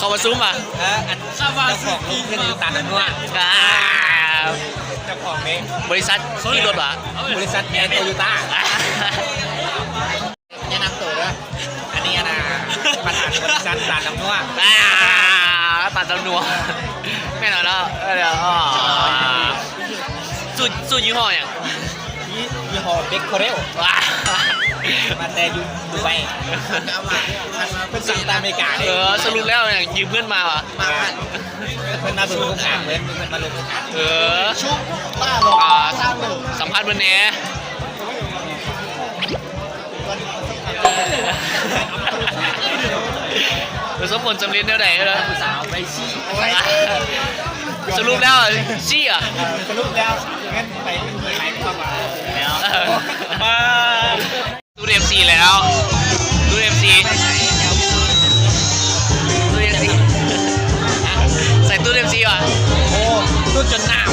ເຂົ້າປະຊຸມຫວາ? ເອີ ອັນ ເຈົ້າຂອງລົງທຶນຢູ່ຕາດນ້ຳນົວ ອ່າ ເຈົ້າຂອງເດ້ ບໍລິສັດຂີ່ລົດຫວາ? ບໍລິສັດແອໂຕໂຍຕ້າ ແນະນຳໂຕເດີ ອັນນີ້ ອັນນ່າ ປະທານບໍລິສັດຕາດນ້ຳນົວ ອ່າ ຕາດນ້ຳນົວ ແມ່ນແລ້ວເນາະ ເອີ ອໍ ສູດ ສູດຍີ່ຫໍ້ຫຍັງ? ຍີ່ຫໍ້ເບັກເຄີເຣວ ມາແຕ່ຢູ່ດູໄບ ເພິ່ນສັ່ງຕາມອາເມລິກາເດ້ ເອີ ສະຫຼຸບແລ້ວຫຍັງ ຢືມເງິນມາຫວາ? ເພິ່ນມາເບິ່ງໂຄງການ ເພິ່ນ ເພິ່ນມາເບິ່ງໂຄງການ ເອີ ອ່າ ສຳພາດເພິ່ນແດ່ ປະສົບຜົນສຳເລັດແນວໃດເນາະ? ສະຫຼຸບແລ້ວຊີ້ຫວາ? ສະຫຼຸບແລ້ວ ເງິນໄປຂາຍຄວາມຫວັງແລ້ວ ມາ ຕູດເອັມຊີແລ້ວ ຕູດເອັມຊີ ຕູດເອັມຊີ ໃສ່ຕູດເອັມຊີຫວາ? ໂອ້ ຕູດຈົນໜາວ